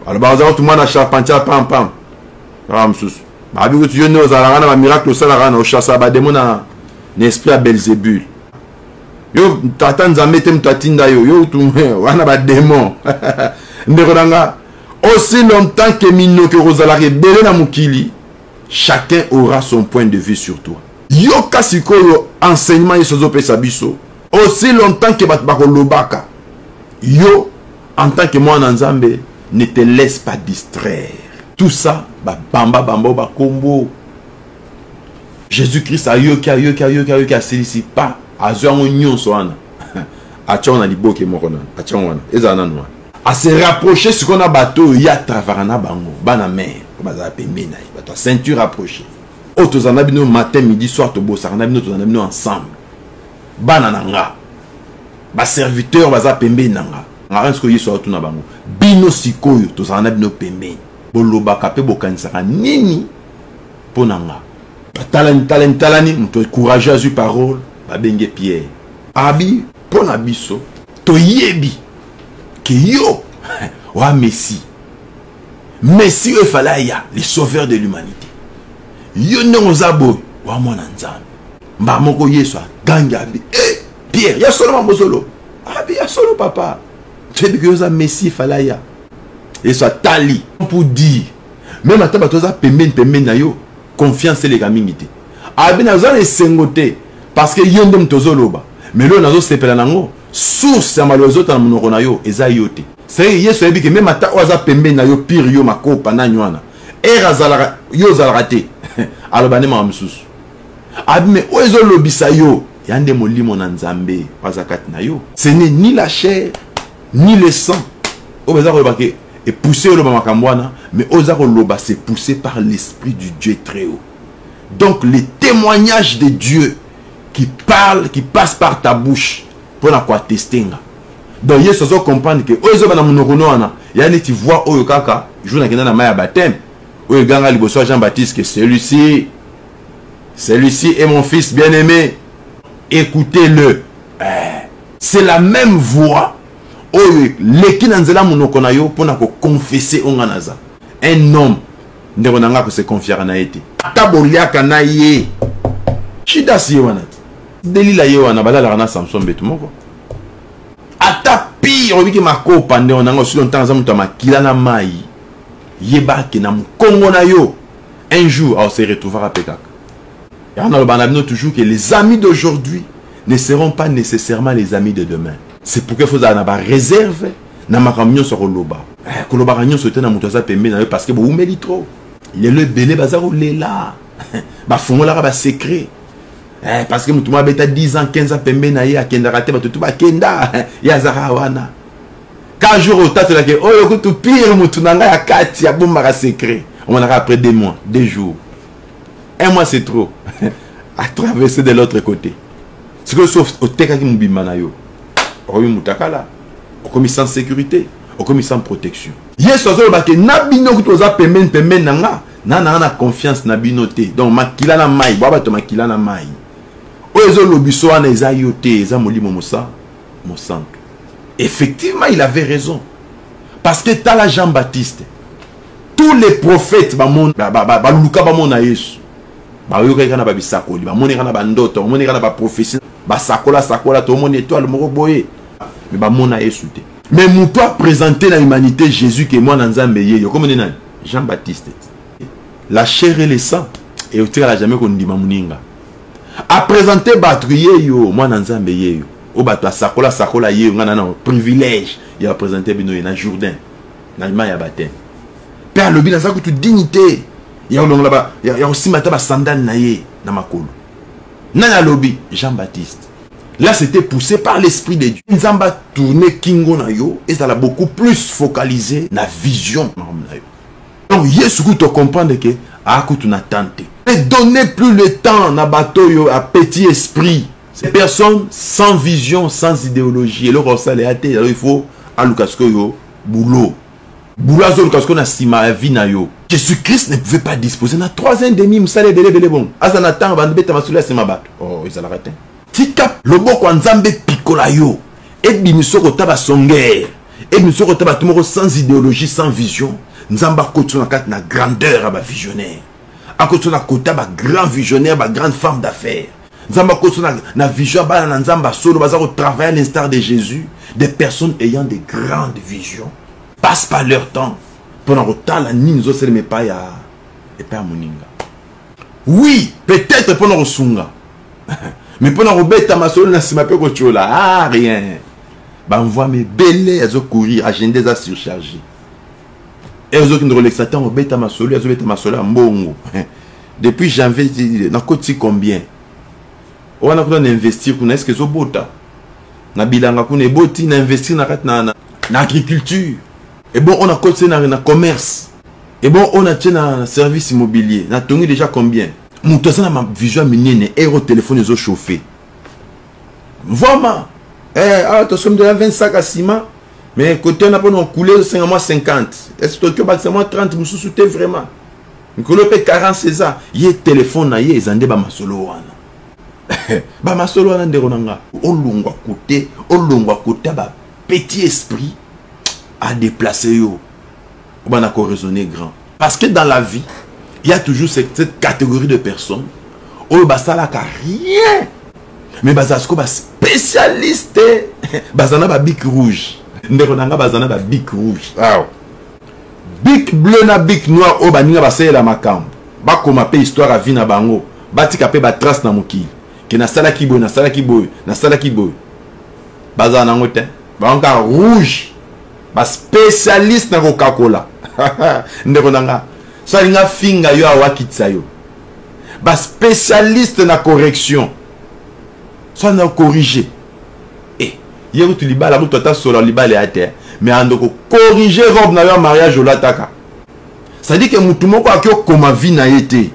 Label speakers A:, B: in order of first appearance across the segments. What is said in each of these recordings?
A: Alobaka oza kutu mwana charpentier pam pam. Kaka mosusu. Babi kutu yo nde ozalaka na ba miracle osalaka na ochassaka ba demon na na esprit ya Belzebul. Yo tata Nzambe te moto atinda yo, yo kutu wana ba demon. Ndeko na nga, aussi longtemps que minoki okozalaka ebele na mokili, chacun aura son point de vue sur toi. Yoka sikoyo enseignement Yesu azopesa biso. Aussi longtemps que bato bakolobaka, yo en tant que mwana Nzambe, ne te laisse pas distraire. Tout ça, ba bamba bamba ba kombo. Jésus-Christ ayoki ayoki ayoki ayoki asilisi pa azwi yango nyonso wana atya wana liboke moko nano atya yango wana ezala nano wana ase rapproche sikoyo na bato oyo ye atravaka na bango bana mare bazala pembeni na ye bato ya ceinture rapproche oyo tozala na bino matin midi soir tobosaka na bino tozala na bino ensemble bana na nga baserviteur baza pembeni na nga ngaka sikoyo yesu atuna bango bino sikoyo tozala na bino pembeni bolobaka mpe bokanisaka nini mpo na nga batalani talani talani moto courageux azwi parole babenge pierre abi mpo na biso toyebi ke yo oa messie messie oyo efale aya le sauveur de l'humanité yo ndenge oza boye oa mwana nzambe mbala moko yesu agangi abi e eh, pierre ya solo mabozolo abi ya solo papa toyebi ke yo oza messie efale aya yesu atali pour dire meme ata bato aza pembeni pembeni na yo confiance eleka mingi te abi naza na esengo te parce que yo nde moto ozoloba mais lelo nazosepela nango source ya maloba ezota na monoko na yo eza yo te seye yesu ayebi ke meme ata oyo aza pembeni na yo pire yo makopa nani wana ere azalaka yo ozalaka te aloba nde makambo mosusu abi me oyo ezolobisa yo ya nde molimo na nzambe aza kati na yo ce n'est ni la chair ni le sang oyo baza koloba ke epousse oloba makambo wana mais oyo oza koloba c'est poussé par l'esprit du Dieu très haut donc le témoignage de Dieu qui parle qui passe par ta bouche mpo na koateste nga donc yesu azo comprendre ke oyo ezoba na monoko no wana ya neti voix oyo kaka jour nakenda na mai ya baptême oyo eganga liboso ya Jean Baptiste que celui-ci celui-ci est mon fils bien-aimé écoutez-le eh. C'est la même voix oyo eleki na nzela monoko na yo mpo na koconfesse oyo nga naza un homme ndeko na nga kose confiaka na ye te ata boliaka na ye judas ye wana te delila ye wana balalaka na samson mbetu moko ata pire obiki makopa ndeko na nga osili ntango aza moto ya makila na mai yeba ke na mokongo na yo un jour aose retrouvera mpe kaka yango naloba na bino toujours que les amis d'aujourd'hui ne seront pas nécessairement les amis de demain. C'est pourquoi il faut avoir ba réserve na makambo nyonso koloba. Eh, kolobaka nyonso te na moto aza pembeni na yo parce que bowumeli trop. Lelo ebele baza kolela. Bafungolaka ba secret. Eh, parce que moto moko abeta 10 ans 15 ans pembeni na ye akendaka te bato tu bakenda ye azaka wana. Quand jour otatelaki oyo kutu pire moto na ngai ya kati abombaka secret. Omonaka après 2 mois, 2 jours. Un mois c'est trop. A traverser de l'autre côté. Sikoyo so otekaki mobimba na yo, okomi mutakala, okomi sans sécurité, okomi sans protection. Yesu azoloba ke na bino kutu oza pembeni pembeni na nga, na na na confiance na bino te. Donc makila na mai, bwa bato makila na mai. Oyo ezolobiso wana eza yo te, eza molimo mosa mosantu. Effectivement, il avait raison. Parce que tala Jean-Baptiste, tous les prophètes baluka bamona yesu bayokaki kaka na babisakoli bamoni kaka na bandoto bamoni kaka na baprofesi basakola sakola tomoni etoile moko boye me bamona yesu te mais moto apresente na humanité jésus ke mwana nzambe ye yo komoni nani jean baptiste la chair et le sang e otikala jamais kondima moninga apresente bato ye yo mwana nzambe ye yo oyo bato asakola sakola ye yo ngai na na privilège ya apresente bino ye na jourdain na mai ya baptême mpe alobi naza kutu digne te ya kolongola ya kosimba ata basandale na ye na makolo nani alobi jean baptiste là c'était poussé par l'esprit de dieu nzambe atourne kingo na yo ezala beaucoup plus focalisé na vision na yo donc yesu kutu tocomprendre ke akutu na temps te ne donnez plus le temps na bato oyo ya petit esprit ces personnes sans vision sans idéologie eloko osala ya te alors il faut aluka sikoyo boulot boulot azoluka sikoyo na nsima ya vie na yo jésus christ ne pouvait pas disposer na 3 ans demi mosala ebele ebele bongo aza na ntango bando beta masolo ya nsima bato oh ezalaka te tika loboko ya nzambe epikola yo ebimisa okota basongere Ebimisa kota bato moko sans idéologie, sans vision. Nzambe akotisa na kati na grandeur ya bavisionnaire, akotisa na kota bagrand visionnaire, bagrande femme d'affaires. Nzambe akotisa na vision ya bana na Nzambe solo baza kotravailler à l'instar de Jésus. Des personnes ayant des grandes visions passent pas leur temps mpona kotala nini ezosalema epai ya moninga. Oui, peut-être mpona kosunga, mais mpona kobeta masolo na nsima mpe kotiola, ah, rien. Bamvwama ebele azocourir, agenda eza surchargé, ezokende kolekisa ntango obeta masolo, azobeta masolo ya mbongo. Depuis janvier nakotisi combien wana kuna na investir kuna, est-ce ezobota na bilanga kuna, eboti na investir na kati na agriculture, ebon oyo nakotisi na commerce, ebon oyo natie na service immobilier, natongi déjà combien. Moto aza na vision ya minene, ero telefone ezochauffe vraiment. Awa tosombi déjà 20 sac ya ciment, mais côté wana mpona okule ezosenga mwa 50, est-ce toki obakisa mwa 30 mosusu te? Vraiment, mikolo mpe 40 eza ye telefone na ye, eza nde bamasolo wana, bamasolo wana. Ndeko na nga, olongwa kote, olongwa kote ba petit esprit adéplace yo, obanda koraisonner grand, parce que dans la vie il y a toujours cette catégorie de personnes oyo basalaka rien, mais bazala sikoyo baspécialiste, baza na babic rouge. Ndeko na nga, baza na babic rouge awa, bic bleu na bic noir, oyo baninga basalela makambo, bakoma mpe histoire ya vie na bango, batika mpe batrace na mokili ke nasalaki boye, nasalaki boye, nasalaki boye. Bazala nango te, bango kaka rouge, baspécialiste na kokakola. Ndeko na nga, so alingi afinga yo, awakitisa yo. Baspécialiste na correction, so alingi acorrige ye kutu libala kutu ata solo libala ya te, mais ando kocorrige robe na yo ya mariage olataka. C'est-à-dire que mutu moko aki okoma vie na ye te,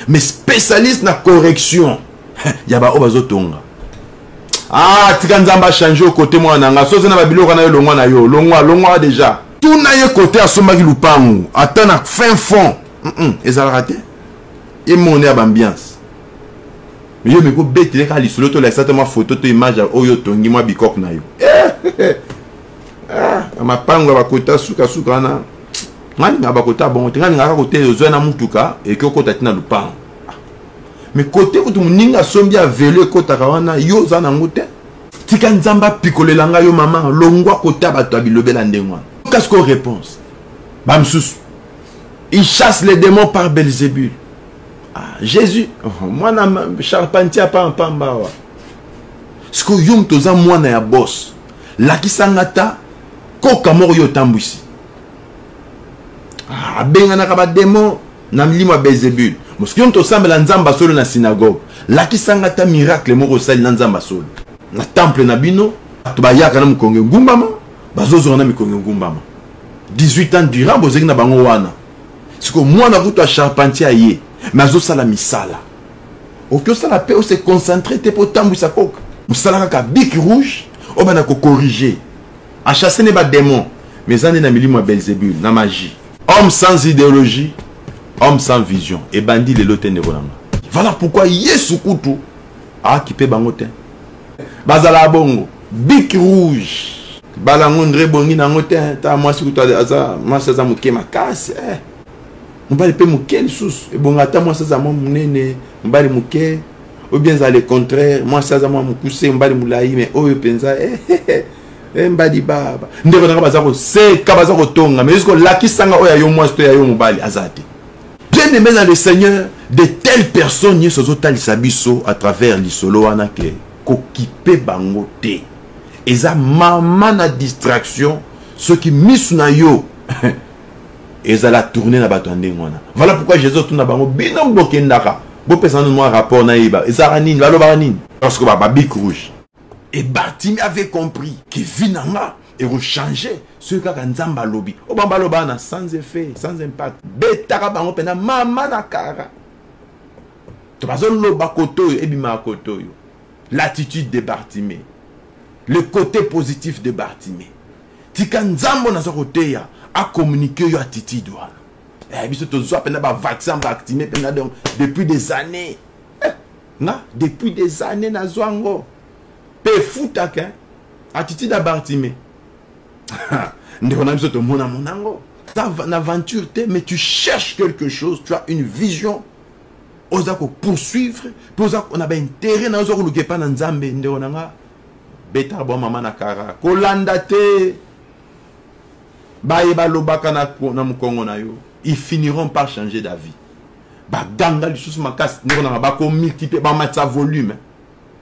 A: mais spécialiste na correction ya baoyo bazotonga. Ah, tika Nzambe achange yo kote. Mwana na nga, so oza na babiloko na yo, longwa na yo, longwa, longwa déjà. Tuna ye kote asombaki lupangu, ata na fin fond ezalaka te. Ye moko nde ya baambiance, mais yo meko betele kaka lisolo, tolakisa te mwa photo to image oyo otongi mwa bikoke na yo. Ah, mapango ya bakota sukasuka wana, nga lingaka bakota bongo te. Nga lingaka kote ozwa na mutuka eki okota ti na lupango, mais kote kutu moninga asombi ya velo ekotaka wana, yo oza nango te. Tika Nzambe apikolela ngai yo. Mama, longwa kota bato ya bilobela ndenge wana. Kasi ko réponse bamisusu, il chasse les démons par Belzébul. Ah, Jésus, oh, mwana charpentier apampamba awa. Sikoyo yo moto oza mwana ya boss, lakisanga ta koka moko yo otambwisi. Ah, abenganaka badémon na milimo ya Belzébul. Mosoki yo moto osambela Nzambe asolo na synagogue, lakisanga ta miracle moko osali na Nzambe asolo na temple na bino. Bato bayaka na mokongo engumbama, bazozonga na mikongo engumbama. 18 ans durant bozalaki na bango wana. Sikoyo mwana kutu ya charpentier aye, mais azosala misala oki osala mpe ose concentre te mpo otambwisa koka mosala, kaka bic rouge oyo bana kocorrige. Achasse ne badémon, mais eza nde na milimo ya Belzébul, na magie. Homme sans idéologie, homme sans vision, ebandi lelo te, ndeko na nga. Voilà pourquoi Yesu kutu aakipe bango te. Bazala bongo, bic rouge, bala yango ndre ebongi nango te. Ta mwasi kutu aza mwasi, aza moke makasi, eh. Mobali mpe moke lisusu. Ebonga ata mwasi aza mwa monene, mobali moke, ou bien ezala le contraire, mwasi aza mwa mokuse, mobali molai. Mais oyo mpenza, eh, eh, eh, mbadi baba. Ndeko nanga, baza koseka, baza kotonga, mais jusqu'o lakisanga oyo ya yo mwasi to ya yo mobali aza te. Bien aimé dans le Seigneur, de telles personnes nyonso azotalisa biso à travers lisolo wana ke kokipe bango te, eza mama na distraction. Soki misu na yo ezala tourne na bato ya ndenge wana. Voilà pourquoi Jésus otuna bango: bino bokendaka, bopesa nano mwa rapport nayeba ezalaka nini, balobaka nini? Parce que babic rouge. Et Bartimée avait compris que vie na nga ekochange soki kaka Nzambe alobi. Oyo bango baloba wana, sans effet, sans impact. Betaka bango mpena mama na kara to bazoloba kote oyo ebimaka kote oyo. L'attitude de Bartimée, le côté positif de Bartimée. Tika Nzambe naza koteya acommunique yo attitude wana. Biso tozwa mpena bavaccin Bartimée mpena. Donc depuis des années, nga depuis des années nazwa yango mpe efutaka, attitude ya Bartimée. Ndeko na biso tomona monango. Na aventure te, mais tu cherches quelque chose, tu as une vision, oza ko poursuivre, pe oza na ba intérêt na oza koluka epa na Nzambe. Ndeko na nga, beta bo mama na kara, kolanda te. Baye balobaka na, na mokongo na yo, ils finiront par changer d'avis. Baganga lisusu makasi, ndeko na nga, bako multiplier, bamatisa volume.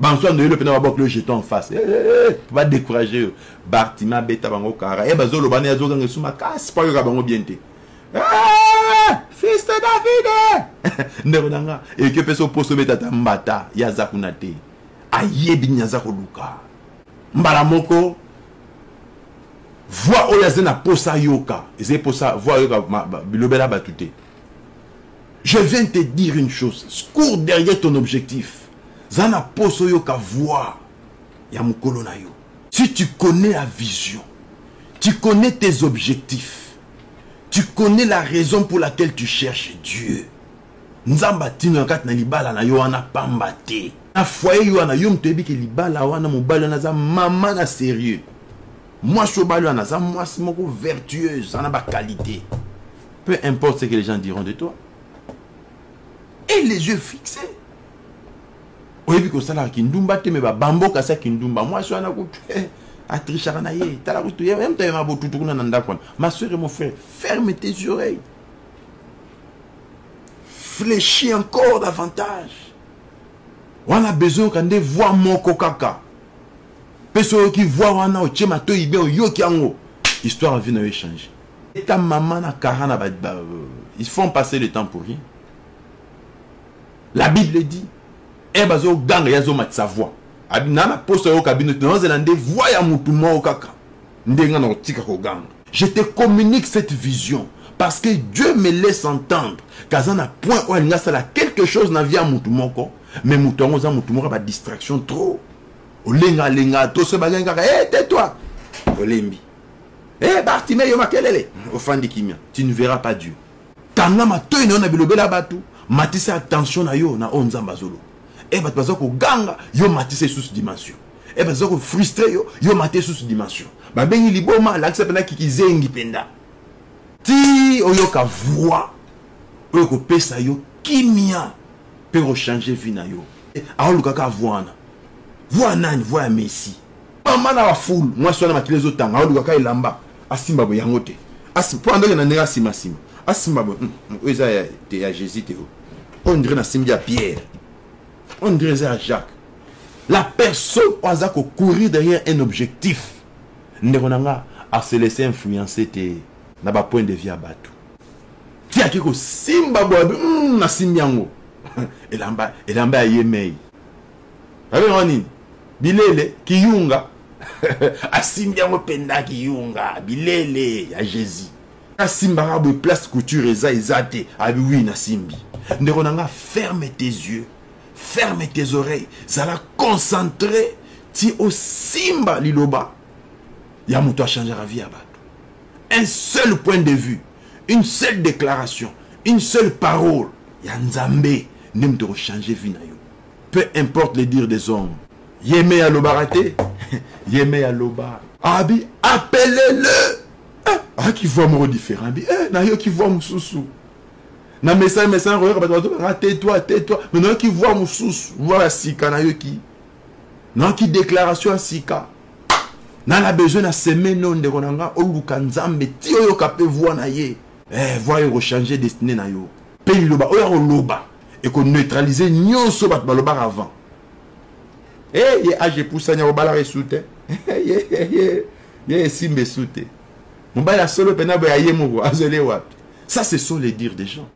A: Banso ando yelo pena babwakeli yo jeton en face. Eh, eh, eh, ba décourager yo. Bartime abeta bango kara. Eh, bazoloba na azoganga esu makasi po ayoka bango bien te. Eh, fils de David. Ndeko na nga, eke pesa oposo beta ta mbata, ye aza kuna te. Ayebi nini aza koluka. Mbala moko voix oyo aza na posa yoka, ezali posa voix yoka bilobela bato te. Je viens te dire une chose, cours derrière ton objectif. Zana poso yoka voix ya mukolo na yo. Si tu connais la vision, tu connais tes objectifs, tu connais la raison pour laquelle tu cherches Dieu. Nzambe atino na kati na libala na yo wana pamba te. Na foyer yo wana yo moto oyebi ke libala wana mobali wana aza mama na sérieux. Mwasi obali wana aza mwasi moko vertueuse, ana ba qualité. Peu importe ce que les gens diront de toi. Et les yeux fixés. Oyebi kosalaka kindumba te me babamboka sa kindumba mwasi wana kutu eh, atrichaka na ye tala kutu ye moto ayema botutu kuna na ndako wana. Ma soeur et mon frère, ferme tes oreilles, fléchis encore davantage. Wana besoin yoka nde voix moko kaka mpe soki oyoki voix wana otie matoyi bien oyoki yango, histoire ya vie na yo echange. Ta maman na kara na ba, ba, ils font passer le temps pour rien. La Bible dit, eh bazo ganga ya zo matisa voix. Abi na na posa yoka bino te, nazela nde voix ya mutu moko kaka nde nga na kotika koganga. Je te communique cette vision parce que Dieu me laisse entendre kaza na point oyo alingi asala quelque chose na vie ya mutu moko, mais mutu yango oza mutu moko ya ba distraction trop. Olenga lenga to so bagengi kaka eh tais-toi. Olembi. Eh Bartimée yo makelele, ofandi kimia, tu ne verras pas Dieu. Kanga matoyi na yo na bilobela bato, matisa attention na yo na oyo Nzambe azoloba. Eh bato baza koganga, yo matisa lisusu dimension. Eh baza ko frustrer yo, yo matisa lisusu dimension. Babengi liboma, lakisa pena kikizengi penda. Ti oyoka voix oyo kopesa yo kimia pe ko changer vie na yo. Aoluka kaka voix wana. Voix ya nani? Voix ya Messi. Mama na ba foule, mwasi wana makila ezotanga, aoluka kaka elamba asimba boye yango te. Asimba po andoki na ndenge asima sima. Asimba boye, oyo eza ya te ya Jésus te oyo. On dirait na simbi ya Pierre. On dirait eza ya Jacques. La personne oyo aza ko courir derrière un objectif, ndeko na nga, a se laisser influencer te na ba point de vue ya bato. Ti ake kosimba boye, nasimbi yango. Elamba, elamba ya ye mei. Babenga nini? Bilele, kiyunga. Asimbi yango penda kiyunga, bilele ya Jésus. Asimbaka boye place couture eza eza te. Abi oui nasimbi. Ndeko na nga, ferme tes yeux, ferme tes oreilles, zala concentré ti osimba liloba ya moto achangeaka vie ya bato. Un seul point de vue, une seule déclaration, une seule parole ya Nzambe nde moto ekochanger vie na yo. Peu importe les dires des hommes. Yeme alobaka te. Yeme aloba. Abi appelez-le. Eh, ayaki voix moko différent. Abi eh, nayoki voix mosusu. Na message message koyoka bato bazobanga tais-toi, tais-toi. Mais nayoki voix mosusu, voix ya sika nayoki. Nayoki déclaration ya sika. Na na besoin na semaine oyo ndeko na nga oluka Nzambe ti oyoka pe voix na ye. Eh, voix oyo ekochanger destinée na yo. Pe liloba oyo akoloba eko neutraliser nyonso bato balobaka avant. Eh, ye age epusani akobalaka esu te. Ye, ye, ye esimba esu te. Mobali ya solo pena boye aye moko azwele wapi? Ça ce sont les dires des gens.